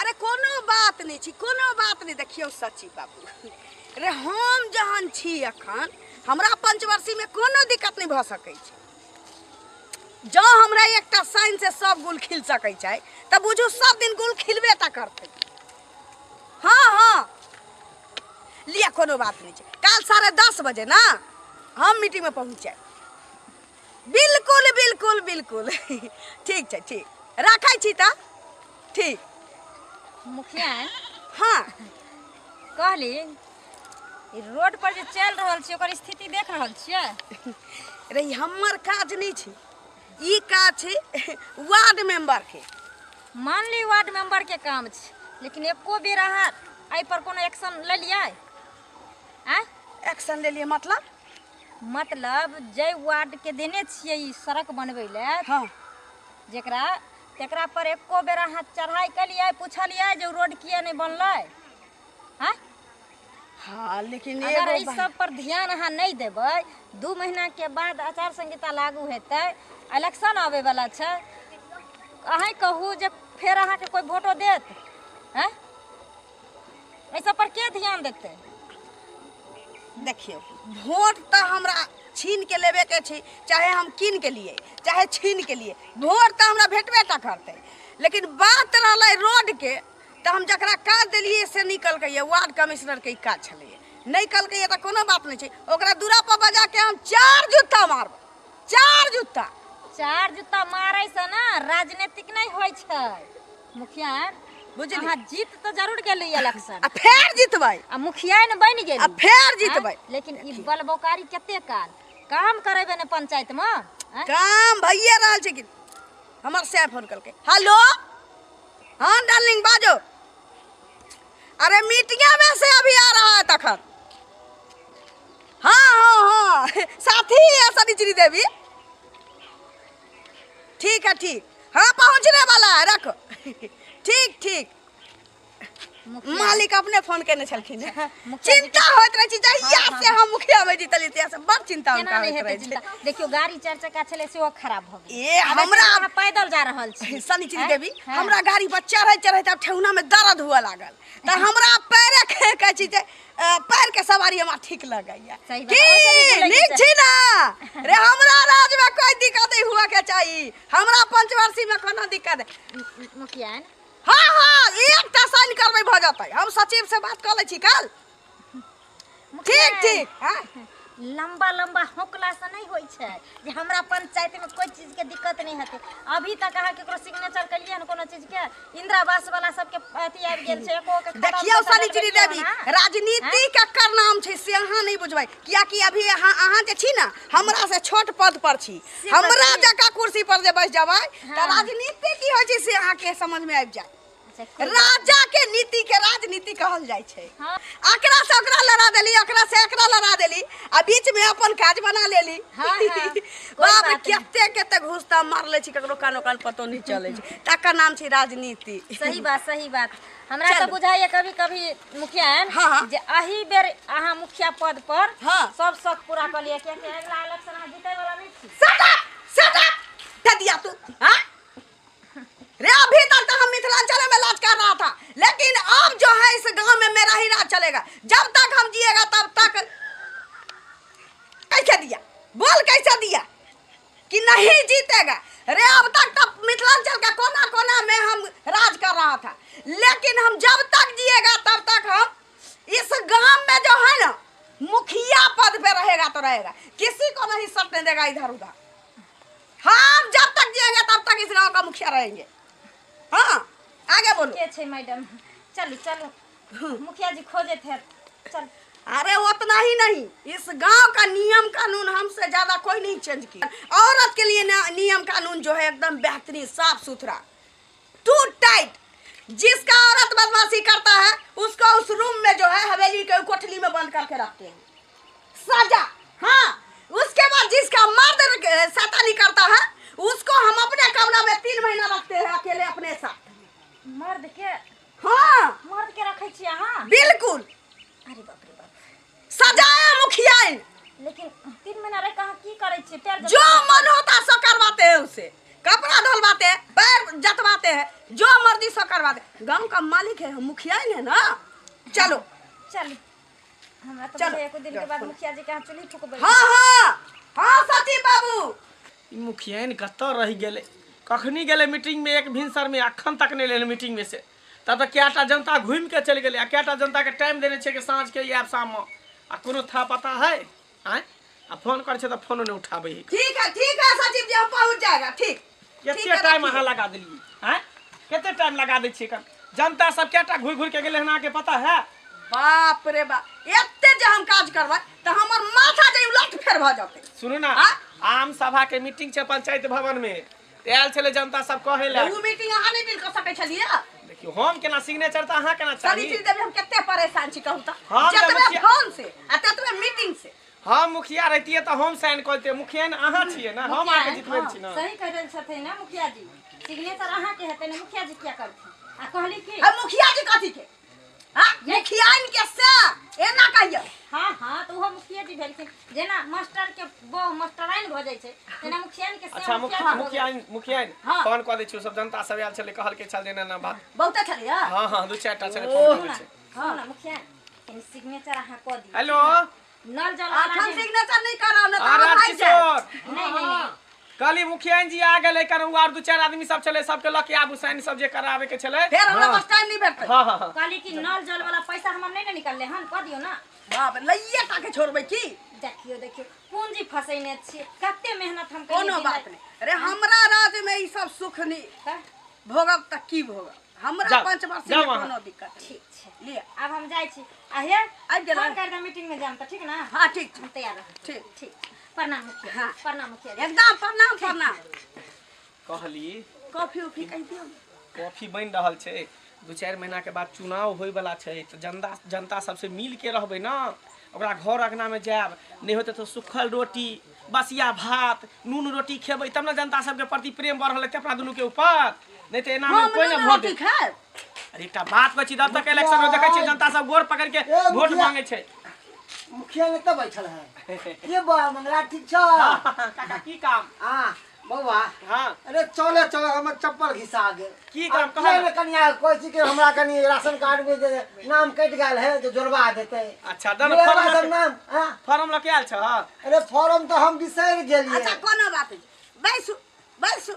अरे कोनो बात नहि छै, कोनो बात नहि। देखियौ सची बाबू रे, हम जहन छी अखन हमरा पंचवर्षीमे कोनो दिक्कत नहि भऽ सकै छै। जँ हमरा एकटा साइन से सब गुल खिल सकै छै तऽ बुझू सब दिन गुल खिलबे टा करतै। हँ हँ लिअ, कोनो बात नहि छै। काल्हि 10:30 बजे ने हम मीटिंगमे पहुँच जायब। बिल्कुल बिल्कुल बिल्कुल, ठीक छै, ठीक, राखै छी तऽ। ठीक। मुखिया। हाँ। कहली, ई रोड पर जे चलि रहल छी ओकर स्थिति देख रहल छियै? रे, ई हमर काज नहि छै, ई काज छै वार्ड मेंबर के। मान ली वार्ड मेंबर के काम छै, लेकिन एको बेर अहाँ एहि पर कोनो एक्शन लेलियै आँय? एक्शन लेलियै मतलब? मतलब जै वार्ड के देने छियै ई सड़क बनबै लए, जेकरा तेकरा पर एको बेर अहाँ चढ़ाई केलियै, पुछलियै जे उ रोड किया नहि बनलै? आँय? हाँ, लेकिन अगर एगो एहि सब पर ध्यान अहाँ नहि देबै, 2 महीना के बाद आचार संहिता लागू हेतै, इलेक्शन आबै वाला छै। अहीं कहू जे फेर अहाँके कोइ वोटो देत? आँय, एहि सब पर के ध्यान देतै? देखियौ, वोट तऽ हमरा छीन के लेबे के छै, चाहे हम कीन के लिए चाहे छीन के लिए, वोट तऽ हमरा भेटबे टा करतै। लेकिन बात रहलै रोड के, तऽ हम जकरा काज देलियै से नहि कलकैए। वार्ड कमिश्नरके ई काज छलैए, नहि कलकैए तऽ कोनो बात नहि छै। ओकरा दूरा पर बजा के हम 4 जुत्ता मारबै, 4 जुत्ता। 4 जुत्ता मारै से ने राजनीतिक नहि होइ छै मुखिया। बुझलियै? अहाँ जीत तऽ जरूर गेली इलेक्शन। आ फेर जीतबै। आ मुखिया ने बनि गेली। आ फेर जीतबै। आँय? लेकिन ई बलबौकारी कते काल काम करेबै ने पंचायत में? आँय? काम भइए रहल छै कि। हमर सैह फोन कलकै। हेलो, हाँ डार्लिंग, बाजो। अरे मीटिंग में से अभी आ रहा है तखन। हाँ हाँ हाँ, साथी है सनिचरी देवी। ठीक है ठीक, हाँ पहुँचने वाला है, रखो। ठीक ठीक। मुखिया। मालिक अपने फोन केने छलखिन हेँ। मुखिया जी। चिंता होइत रहै छै जहिया हाँ, से हम मुखिया में जीतलियै तहिया से बड़ चिंता केना हुनका नहि होइत हेतै रहै छै। चिंता? देखियौ, गाड़ी 4 चक्का छलै सेहो खराब भऽ गेल। ए, आब हमरा एखन अहाँ पैदल जा रहल छी। सनिचरी आँय? देवी, हाँ। हमरा गाड़ी पर चढ़ैत चढ़ैत आब ठेहुना में दर्द हुअ लागल, तऽ हमरा पैरे कहै छी जे पैर के सवारी हमरा ठीक लगैया। सही बात, की ओहिसँ नीक लगै नीक छै। छी ना रे? हमरा राज में कोई दिक्कत नहीं हुआ के चाही, हमरा पंचवर्षी में कोनो दिक्कत नहीं। मुखिया। हाँ हाँ, एकटा साइन करबै भऽ जेतै। हम सचिव से बात कऽ लै छी काल्हि। ठीक ठीक। हाँ। लंबा लंबा होकला से नहीं होइ छै जे हमरा पंचायत में कोई चीज के दिक्कत नहीं हेतै। अभी तक अहाँ केकरो सिग्नेचर केलियै हन कोनो चीज के? इंदिरा आवास वाला सबके अथी आबि गेल छै, एको के खाता देखियौ पैसा सनिचरी डलबेलियै देवी, हन अहाँ? राजनीति ककर नाम छै से अहाँ नहीं बुझबै, कियाकि अभी अहाँ जे छी ने हमरा से छोट पद पर छी। से तऽ हमरा छी। जकाँ कुर्सी पर जे बैस जेबै तऽ राजनीति की होइ छै से अहाँके समझ में आबि जायत। अच्छा, कोइ बात। राजा के नीति के राजनीति कहल जाइ छै। एकरा से ओकरा लड़ा देली, ओकरा से एकरा लड़ा देली आ बीच में अपन काज बना लेली। हाँ, हाँ, कोइ बाप रे, बात नहि। कते कते घुसता मार लै छी, ककरो कानो कान पतो नहीं चलै छै। तकर नाम छै राजनीति। सही बात, सही बात। हमरा तऽ चलू। बुझाइए कभी कभी मुखिया हाँ, हाँ। जे एहि बेर अहाँ मुखिया पद पर सब शौक पूरा कऽ लिअ, कियाकि अगिला इलेक्शन अहाँ जीतै वाला नहि छी। Shut up! Shut up! दे दिया तू, हाँ? रे, अभी तक तो हम मिथिलांचल में राज कर रहा था, लेकिन अब जो है इस गांव में मेरा ही राज चलेगा जब तक हम जिएगा तब तक। कैसे दिया बोल, कैसे दिया कि नहीं जीतेगा? रे, अब तक तो मिथिलांचल का कोना कोना में हम राज कर रहा था, लेकिन हम जब तक जिएगा तब तक हम इस गांव में जो है ना मुखिया पद पे रहेगा तो रहेगा, किसी को नहीं सटने देगा इधर उधर। हम जब तक जिएंगे तब तक इस गांव का मुखिया रहेंगे। हाँ, आगे बोलो। के छै मैडम? चलू चलू, मुखिया जी खोजैत हैत, चल। अरे उतना ही नहीं, इस गांव का नियम कानून हमसे ज्यादा कोई नहीं चेंज किया। औरत के लिए नियम कानून जो है एकदम बेहतरीन, साफ सुथरा, टू टाइट। जिसका औरत बदमाशी करता है उसको उस रूम में जो है हवेली के कोठली में बंद करके रखते हैं, सजा। हाँ, उसके बाद जिसका मर्द शैतानी करता है उसको हम अपने कमरा में 3 महीना रखते हैं अकेले अपने साथ। मर्द के? हाँ। मर्द के रखै छी अहाँ? बिल्कुल। अरे बाप रे बाप। सजाए मुखिया। लेकिन 3 महीना रह कहाँ की करै छियै? पैर जो मन होता सो करवाते हैं उसे। कपड़ा धोलवाते हैं, पैर जतवाते हैं, जो मर्जी सो करवाते। गांव का मालिक है हम, मुखिया ही है ना। चलो चल, हमरा तऽ चलो। बुझाइए कुछ दिन के बाद मुखिया जी के यहाँ चुल्ही फुकबै। हाँ हाँ हाँ सचिव बाबू। ई मुखियाइन कतऽ रहि गेलै? कखनी गेलै मीटिंग में एक भिनसर में, अखन तक नहि एलै मीटिंग में से। तब तऽ कएटा जनता घुमि के चलि गेलै आ कएटा जनता के टाइम देने छै कि साँझ के आयब शाममे, आ कोनो था पता है? आँय, आ फोन करै छै तऽ फोनो नहि उठाबै है। ठीक है सचिव जी, हम पहुंच जाएगा। ठीक ठीक कते है, टाइम रखिए। अहाँ लगा देलियै? आँय, कते टाइम लगा दै छियै? कन जनता सब कएटा घुरि घुरि के गेलै हन, अहाँके पता है? बाप रे बाप, एते जे हम काज करबै तऽ हमर माथा जे उलट फेर भऽ जेतै। सुनू ना, आँ? आम सभा के मीटिंग छै पंचायत भवन में, तऽ आयल छलै जनता सब कहै लए। ओ मीटिंग अहाँ नहि डील कऽ सकै छलियै? देखियौ, हम केना सिग्नेचर तऽ अहाँ केना चाही। सनी देवी, हम कते परेशान छी कहू तऽ। हम तऽ जतबे मुखिया- फोन से आ ततबे मीटिंग से। हम मुखिया रहितियै तऽ हम साइन कऽ दितियै, मुखिया ने अहाँ छियै ना, हम अहाँके जितबै छी ना। सही कहि रहल छथिन ना मुखिया जी, सिग्नेचर अहाँके हेतै ने, मुखिया जी किया करथिन? आ कहली की आ मुखिया जी कथी के? हाँ, मुखियाइन के से एना कहियौ। हाँ हाँ, तऽ ओहो मुखिया जी भेलखिन। जेना मास्टर के बहु मास्टराइन भऽ जाइ छै, तेना मुखियाइन के से अच्छा मुखिया जी भऽ मुखिया मुखियाइन हाँ। फोन कऽ दै छियै, सब जनता सब आयल छलै, कहलकै छल जे एना एना बात। बहुते छलियै। हाँ हाँ, दू चारि टा छलै, फोन कऽ दै गेल। छै। सुनू ना मुखिया, कनि सिग्नेचर अहाँ कऽ दियौ। हेलो। नल जल वाला अखन जे- सिग्नेचर नहि करब ने तऽ आ हम राज भागि जायब। किशोर। नहीं नहीं नहीं। कहली मुखियाइन जी आ गेलै, कारण ओ आर दू चारि आदमी सब छलै, सबके लऽ के आबू, साइन सब जे कराबे के छलै। फेर हमरा पास टाइम नहि भेटतै। हाँ हाँ हाँ। कहली कि नल जल वाला पैसा हमर नहीं ने निकलले हन, कऽ दियौ ना। बाप रे, लइए टा के छोड़बै की? देखियौ देखियौ, पूंजी फसैने छियै, कते मेहनत हम केलियै कोनो दिन बात राति। नहि। अरे हमरा राज्य में ई सब सुख नहीं तऽ भोगब तऽ की भोगब, हमरा जाउ, पंचवर्षीय जाउ में अहाँ। कोनो दिक्कत नहीं। ठीक छै। लिअ। आब हम जाइ छी। आ हे, आबि गेलै? फोन करि दे मीटिंग में जायब तऽ, ठीक ना? हाँ ठीक छै। हम तैयार रहब। ठीक। ठीक, प्रणाम मुखिया। हाँ। प्रणाम मुखिया जी। एकदम प्रणाम प्रणाम। कहली कॉफी उफी कहि दियौ। कॉफी बनि रहल छै। दू चारि महीना के बाद चुनाव होय वाला छै, तऽ जनता जनता सबसे मिल के रहबै ना, ओकरा घर अंगना में जायब, नहि होतै तऽ सुखल रोटी बसिया भात नून रोटी खेबै, तब ने जनता सबके प्रति प्रेम बढ़ल हेतै अपना दुनू के ऊपर, नहि तऽ एना में हम कोइ ने नून वोट रोटी देत। खायब। अरे एकटा बात कहै छी, जब तक इलेक्शन में देखै छियै जनता सब गोर पकड़ के ए, वोट मुखिया। मांगे छै। मुखिया ने तऽ बैठल है ये बौआ मंगला, ठीक छ? काका, की काम? आ बौआ। हाँ। अरे चले चले, हमर चप्पल घिसा गेल। की काम? आ, कहऽ किया ने। ने कनिया कहै छी कि हमरा कनि राशन कार्ड में जे नाम कटि गेल है जे जोड़वा देतै। अच्छा, दन जोड़वा फॉर्म सब लऽ के- नाम, हाँ? फॉर्म लऽ के आयल छ? अरे फॉर्म तऽ हम बिसरि गेलियै। अच्छा कोनो बात नहीं, बैसू बैसू,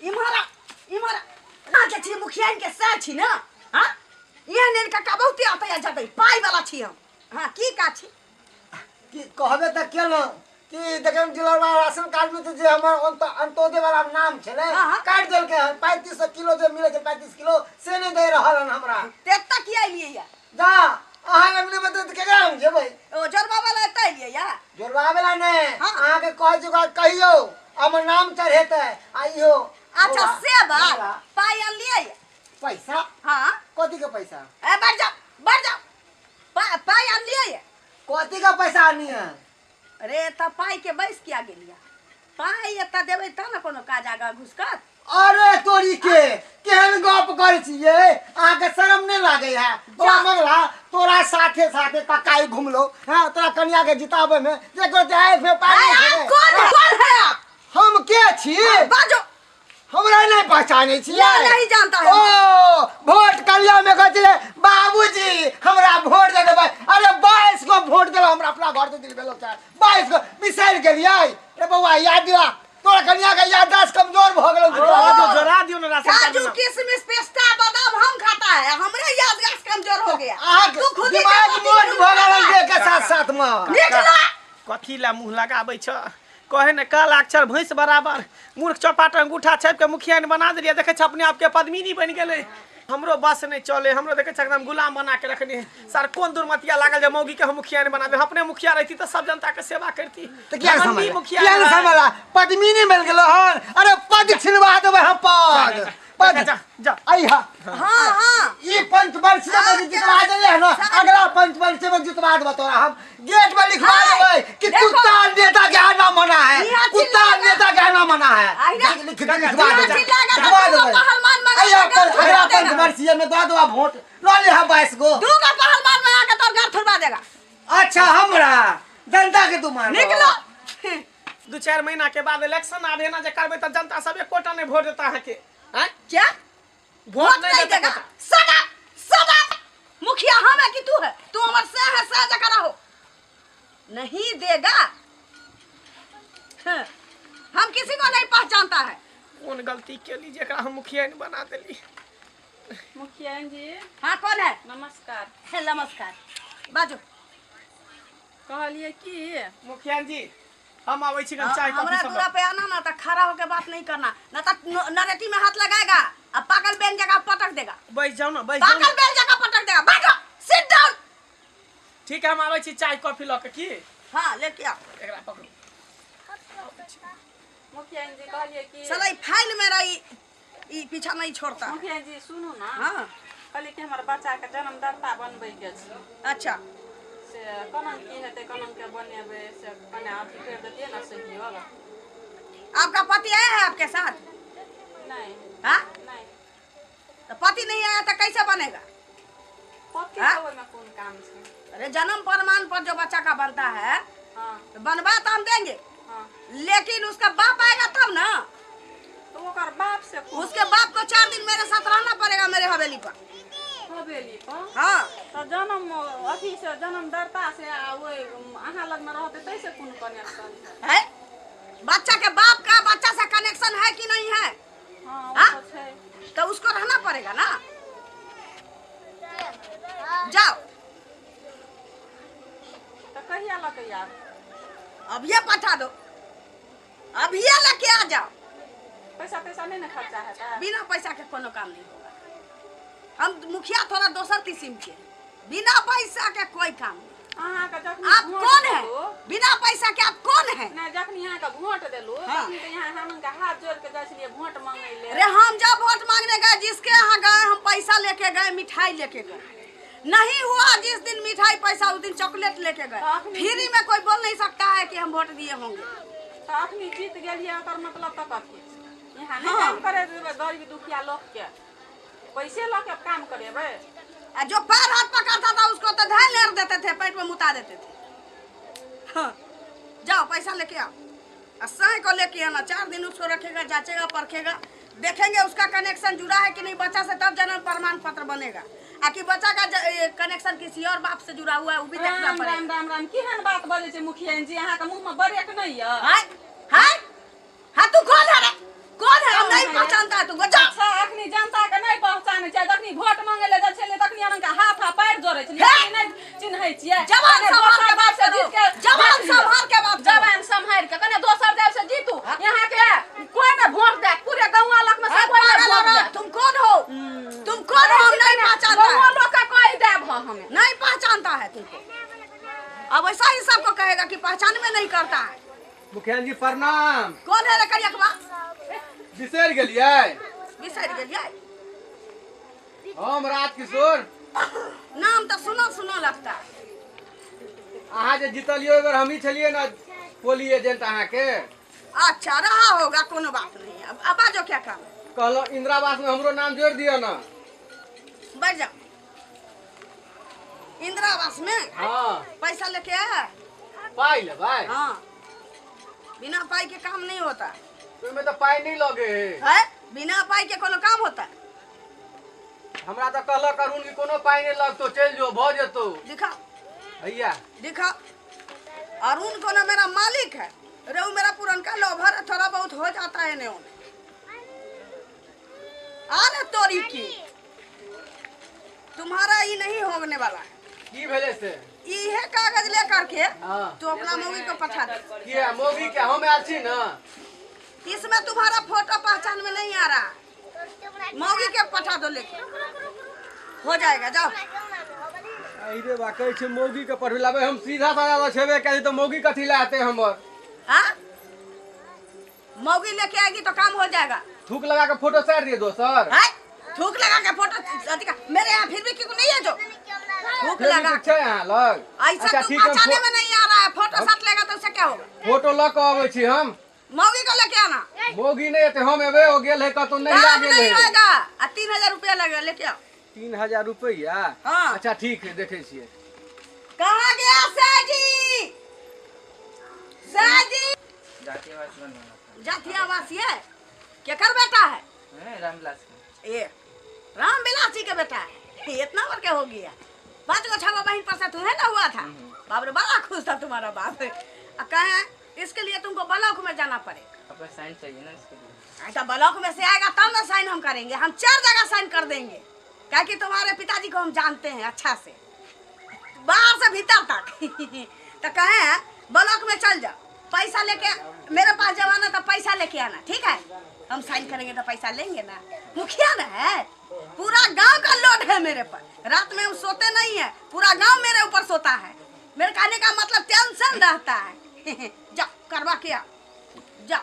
इम्हर आ, इम्हर आ। ना जे छी मुखियाइन के सह छी ना। हाँ, एहन एहन काका बहुते अतै आ जतै, पाइ वाला छी हम। हाँ, की काज छी? की कहबे तऽ केलहुँ कि देखियौ डीलरवा राशन कार्ड में तऽ जे हमर अंत्योदय वाला नाम छलै हाँ, हाँ। काटि देलकै हन। 3500 किलो जे मिलै छै, 35 किलो से नहि दे रहल हन हमरा। ते एतऽ किया एलियै या? जा अहाँ लग नहि बतेबै तऽ केकरा हम जेबै? ओ जोड़बा वाला एतऽ एलियै या? जोड़बाबै ला नहि, हाँ। अहाँके कहै छी ओकरा कहियौ हमर नाम चढ़ेतै आ इहो। अच्छा बौआ, से बात, बौआ, पाइ अनलियै? पैसा? हाँ। कथी के पैसा? ए बैठ जाओ बैठ जाओ, पाइ अनलियै? कथी के पैसा आनिए? अरे एतऽ पाइ के बैस किया गेलियै? पाइ एतऽ देबै तब ने कोनो काज आगाँ घुसकत। अरे तोरी के केहन गप करै छियै, अहाँके शरम नहि लागै है? बौआ मंगला, तोरा साथे साथे ककाई घुमलो हाँ, तोरा कनिया के जिताबै में देखो जाय फेर पाइ अरे नहि आप खेबै। कौन कौन है आप? हम के छी? बाजो। हमरा नहीं पहचाने छियै? नहीं, नहीं जानता है। ओ वोट कलिया में कहै छलै बाबूजी हमरा वोट दे देबै, अरे 22 गो वोट देलहुँ हमरा अपना घर से दिल भेलो 22 गो, बिसरि गेलियै रे बौआ? याद दिला, तोरा कनिया के याददाश्त कमजोर भऽ गेलौ। जोड़ा दियौ, जोड़ा दियौ ने राशन कार्ड काजू में नाम। किशमिश पिस्ता बादाम हम खाता है, हमरे याददाश्त कमजोर हो गया। अहाँके तू खुद ही दिमाग चपाती मोट शुरू भऽ गेल करता है। देह के साथ साथ में। निकला। कथी ला मुँह लगाबै छ? कहे ने काल अक्षर भैंस बराबर, मूर्ख चौपाट अंगूठा छापि के मुखिया ने बना देलियै, देखै छ अपने आपके पद्मिनी बनि गेलै। हमरो बस नहि चले, हमरो देखै छ एकदम गुलाम बना के रखने है। सर कोन दुर्मतिया लागल जे मौगी के हम मुखिया ने बना दे, अपने मुखिया रहती तऽ सब जनता के सेवा करती। तऽ किया घमंडी सम्हाले? मुखिया किया रहै। सम्हाला? पद्मिनी मिल गेलो हन, अरे पद छिनवा देबै हम, पद पद। जा जा। अइहा। हाँ हाँ। ई पंचवर्षीय में जे जितवा देले है ना, अगला पंचवर्षीय में जितवा देबे तोरा, हम गेट में लिखवा हाँ, देबै कि देखो। कुत्ता नेता के आना मना है, यहाँ कुत्ता चिल्लाएगा। नेता के आना मना है। आइरा। लिख लिख लिखवा यहाँ देबै, चिल्लाएगा तो लिखवा दूगो देबै। पहलवान मंगा अइहा के पर घर अगला थुरवा देगा। पंचवर्षीय में दऽ देबा वोट, लऽ लिहा 22 गो। दूगो पहलवान मंगा के तोर घर थुरवा देगा। अच्छा हमरा जनता के तू मार। निकलो। 2-4 महीना के बाद इलेक्शन आबे ना जे करबै त जनता सब एकोटा नहीं वोट देता अहाँके। आँय क्या वोट नहीं नहीं देता? देगा? सदा सदा मुखिया हम है कि तू है? तू हमार से है, से जगह रहो। नहीं देगा। हाँ, हम किसी को नहीं पहचानता है। कोन गलती केली जेकरा हम मुखिया नहीं बना देली? मुखिया जी। हाँ कौन है? नमस्कार। है नमस्कार, बाजू। कहलिए कि मुखिया जी हम आबै छी चाय कॉफी हमरा सब। दूरा पे आना ना तो खड़ा होके बात नहीं करना, ना तो नरेटी में हाथ लगाएगा अब पागल बेल जगह पटक देगा। बैठ जाओ ना, बैठ जाओ। पागल बेल जगह पटक देगा। बैठो, सिट डाउन। ठीक है हम आबै छी चाय कॉफी लऽ के। की हाँ लेके आओ। एकरा पकड़ू। मुखिया जी कहलिए कि साला ई फाइल मेरा ई पीछा नहीं छोड़ता। मुखिया जी सुनू ना। हाँ कहलिए कि हमर बच्चा के जन्मदाता बनबै के छै। अच्छा से कोना की हेतै, कोना के बनेबै से कने अथी कर देतियै ना सहयोग। आपका पति आया है आपके साथ? नहीं। हाँ नहीं। तो पति नहीं आया तो कैसे बनेगा? पति के ओहिमे कोन काम छै? अरे जन्म प्रमाण पर जो बच्चा का बनता है। हाँ तो बनवा तो हम देंगे। हाँ लेकिन उसका बाप आएगा तब ना। तो ओकर बाप से उसके बाप को 4 दिन मेरे साथ रहना पड़ेगा मेरे हवेली पर। हवेली पर? हाँ। तो जन्म अथी से जन्मदाता से आ ओहि अहाँ लग में रहते तै से कोन कनेक्शन है? बच्चा के बाप का बच्चा से कनेक्शन है कि नहीं है? हाँ हाँ? वो तो छै। तो उसको रहना पड़ेगा ना। जाओ। तो कहिया लके आब? अब ये पठा दो, अब ये लेके आ जाओ। पैसा पैसा नहीं ना खर्चा है? बिना पैसा के कोनो काम नहीं होगा। हम मुखिया थोड़ा दोसर किस्म के, बिना पैसा के कोई काम नहीं। अहाँ आप कौन है? बिना पैसा के आप कौन है? ना जखनी यहाँ के वोट देलू तखनी तो यहाँ हम उनका हाथ जोड़ के जाइ छलियै वोट मांगै ले। अरे हम जब वोट मांगने गए जिसके यहाँ गए हम पैसा लेके गए, मिठाई लेके गए। नहीं हुआ जिस दिन मिठाई पैसा उस दिन चॉकलेट लेके गए। फ्री में कोई बोल नहीं सकता है कि हम वोट दिए होंगे। तो अखनी जीत गेलियै ओकर मतलब तऽ कथी? यहाँ नहीं काम करे देबै गरीब दुखिया लोग के, पैसे लऽ के काम करेबै। आ जो पैर हाथ पकड़ता था उसको तो धैल लेर देते थे, पेट में मुता देते थे। हाँ। जाओ पैसा लेके आओ और सही को लेके आना। 4 दिन उसको रखेगा, जांचेगा परखेगा, देखेंगे उसका कनेक्शन जुड़ा है कि नहीं बच्चा से, तब जन्म प्रमाण पत्र बनेगा। आ कि बच्चा का कनेक्शन किसी और बाप से जुड़ा हुआ है वो भी देखना पड़ेगा। राम राम राम केहन बात बजै छै मुखिया जी, अहाँ के मुँह में ब्रेक नहीं है? हाय हाय हाँ तू कौन है रे? कौन है? हम नहीं पहचानता है तुमको। जा। अच्छा अखनी जनता के नहीं पहचानै छै। जखनी वोट मांगै ले जाइ छलै तखनी अहाँ के हाथ आ पैर जोड़ै छलियै, नहीं चिन्है छियै। जवान संभाल के बात करो, जवान संभाल के बात, जवान संभाल के कने दोसर देव से जीतू। यहाँ के कोई ना वोट दे, पूरे गांव लग में सब कोई ना वोट दे। तुम कौन हो? तुम कौन हो? हम नहीं पहचानता है। गांव लोग का कोई देव हमें नहीं पहचानता है तुमको। अब ऐसा ही सबको कहेगा कि पहचान में नहीं करता है। मुखिया जी प्रणाम। कौन है रे करियकवा? बिसरि गेलियै? बिसरि गेलियै। हम राज किशोर। नाम तो सुनो सुनो लगता है। अहाँ जे जीतलियै ओहि बेर हमही छलियै ना पोलिंग एजेंट अहाँ के। अच्छा रहा होगा, कोनो बात नहीं। अब आजो क्या काम है? कहलहुँ इंदिरा आवास में हमरो नाम जोड़ दिअ ना। बैठ जाओ। इंदिरा आवास में? हाँ। पैसा लेके आया? पाई लेबै? हाँ। बिना पाई के काम नहीं होता। ओहिमे तो पाई नहीं लगे है। बिना पाई के कोनो काम होता है? हमरा तो कहलक अरुण कि कोनो पाई नहीं लगतो, चलि जो भऽ जेतो। दिखा भैया दिखा। अरुण को ना मेरा मालिक है रे, वो मेरा पुरनका लोभर है, थोड़ा बहुत हो जाता है ने। अरे तोरी की तुम्हारा ये नहीं होने वाला है। की भेले से? इहे कागज ले करके हाँ। तो अपना मौगी को पठा दे। किया मौगी के हम आयल छी ना? इसमें तुम्हारा फोटो पहचान में नहीं आ रहा। मौगी के पठा दो लेके, हो जाएगा। जाओ। अरे बा कहै छै मौगी के पठबै लाबै, हम सीधा साधा छेबे करी तो मौगी कथी ले आते हमर? हाँ मौगी लेके आएगी तो काम हो जाएगा। थूक लगा के फोटो साट दिए दोसर। है थूक लगा के फोटो मेरे यहाँ फिर भी क्यों नहीं है जो थूक लगा छै यहाँ लग? ऐसा तू पहचाने में नहीं आ रहा है। फोटो साट लेगा तो उससे क्या होगा? फोटो ल के अबै छी हम। मौगी को लेके आना। मौगी नहीं एते, हम एबे। हो गेल है कतौ नहीं लागल नहीं है। होएगा। आ 3000 रुपया लगेगा, लेके आओ। 3000 रुपया? हाँ। अच्छा ठीक है देखे छियै। कहाँ गया साजी? साजी जाति आवास बनवाना था। जाति आवासीय केकर बेटा है? हैं, रामविलास का। ये रामविलास जी के बेटा है। ये इतना बड़ के हो गया, 5 गो 6 गो बहन पर से तुम्हें ना हुआ था। बाप रे, बड़ा खुश था तुम्हारा बाप। कहे इसके लिए तुमको ब्लॉक में जाना पड़ेगा। आपका साइन चाहिए ना इसके लिए। ऐसा ब्लॉक में से आएगा तब ना साइन हम करेंगे। हम 4 जगह साइन कर देंगे, क्या कि तुम्हारे पिताजी को हम जानते हैं अच्छा से, बाहर से भीतर तक। तो कहे ब्लॉक में चल जाओ, पैसा लेके मेरे पास जब आना तो पैसा लेके आना, ठीक है? हम साइन करेंगे तो पैसा लेंगे ना, मुखिया ना है, पूरा गांव का लोड है मेरे पर। रात में हम सोते नहीं है, पूरा गांव मेरे ऊपर सोता है। मेरे कहने का मतलब टेंशन रहता है। जा करवा के आ, जा।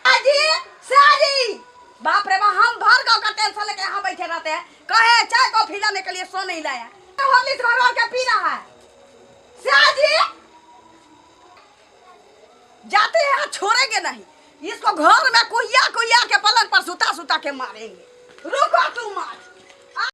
जी साजी, बाप रे बाप, हम भर गांव का टेंशन लेके यहाँ बैठे रहते हैं। कहे चाय कॉफी लाने के लिए सो नहीं लाया, हॉर्लिक्स भर के पी रहा है। साजी जाते हैं, छोड़ेंगे नहीं इसको, घर में कुहिया कुहिया के पलंग पर सुता सुता के मारेंगे। रुको तू मार।